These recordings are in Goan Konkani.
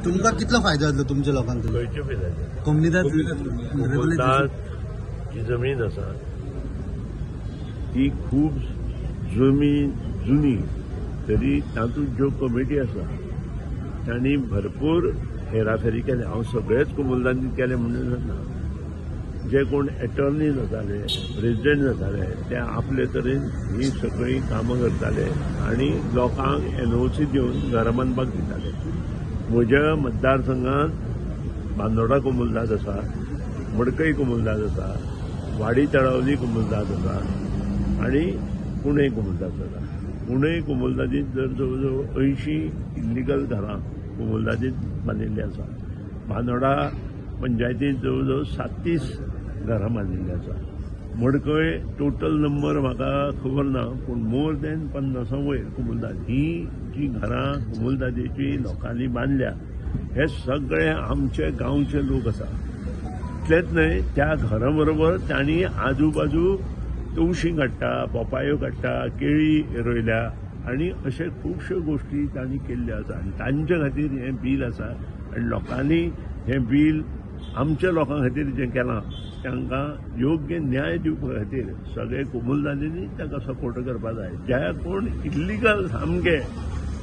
तुमकां कितलो फायदो जातलो तुमच्या लोकांक? खंयचे फायदे? कोमुनिदाद जी जमीन आसा ती खूब जमीन जुनी, तरी तातूंत ज्यो कमिटी आसा तांणी भरपूर हेराफेरी केल्या. हांव सगळेच कोमुनिदादीन केले म्हणून जाता, जे कोण एटर्नी जाताले, प्रेजिडेंट जाताले, ते आपले तरेन ही सगळीं कामां करताले आनी लोकांक एनओसी दिवन घरां बांदपाक दिताले. म्हज्या मतदारसंघात बांदोडा कोमुनिदाद आसा, मडकय कोमुनिदाद आसा, वाडी तळावली कोमुनिदाद आसा आनी पुणे कोमुनिदाद आसा. पुणे कोमुनिदादींत जर जवळ जवळ 80 इल्लिगल घरां कोमुनिदादींत बांदिल्लीं आसा. बांदोडा पंचायतींत जवळ जवळ 37 घरां बांदिल्लीं आसा. मडकय टोटल नंबर म्हाका खबर ना, पूण मोर दॅन 50 वयर कोमुनिदाद ही जी घरां कोमुनिदादीची लोकांनी बांदल्या हे सगळे आमचे गांवचे लोक आसा. इतलेंच न्हय, त्या घरां बरोबर तांणी आजूबाजू तवशीं काडटा, पोपायो काडटा, केळी रोयल्या आनी अशे खुबश्यो गोश्टी तांणी केल्ल्यो आसा. आनी तांचे खातीर हें बील आसा आनी लोकांनी हें बील आमच्या लोकां खातीर जें केलां तांकां योग्य न्याय दिवपा खातीर सगळे कोमुनिदादींनी ताका सपोर्ट करपाक जाय. ज्या कोण इल्लिगल सामके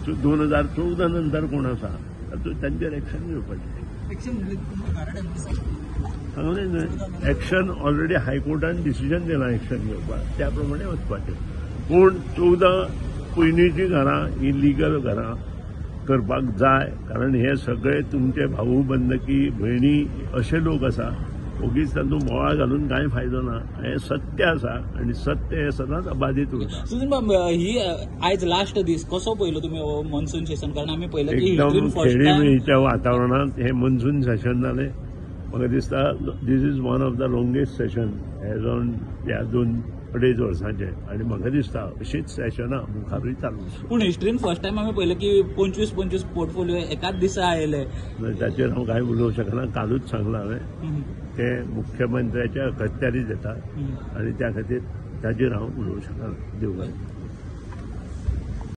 2014 नंतर कोण आसा तातूंत तांचेर एक्शन घेवपाचें. सांगलें न्हय, एक्शन ऑलरेडी हायकोर्टान डिसिजन दिलां एक्शन घेवपाक, त्या प्रमाणे वचपाचें. पूण 14 पयलींचीं घरां ही लिगल घरां करपाक जाय, कारण हे सगळे तुमचे भाऊ बंदकी भयणी अशे लोक आसा. ओगीच तातूंत बोवाळ घालून कांय फायदो ना. हें सत्य आसा आनी सत्य हें सदांच अबाधीत उरता. सुदिन बाब, ही आयज लास्ट दीस कसो पळयलो तुमी हो मॉन्सून सेशन? कारण आमी पळयलें की एकदम खेळीमेळीच्या वातावरणांत हें मॉन्सून सेशन जालें. म्हाका दिसता this is one of the longest session as on ह्या 2-2.5 वर्सांचे, आनी म्हाका दिसता अशीच सेशनां मुखारूय चालू. पूण हिस्ट्रीन फर्स्ट टायम आमी पळयलें की 25-25 पोर्टफोलिओ एकाच दिसा आयले. ताचेर हांव कांय उलोवंक शकना, कालूच सांगलां हांवें, ते मुख्यमंत्र्याच्या अखत्यारीत येता आनी त्या खातीर ताचेर हांव उलोवंक शकना. देव बरें.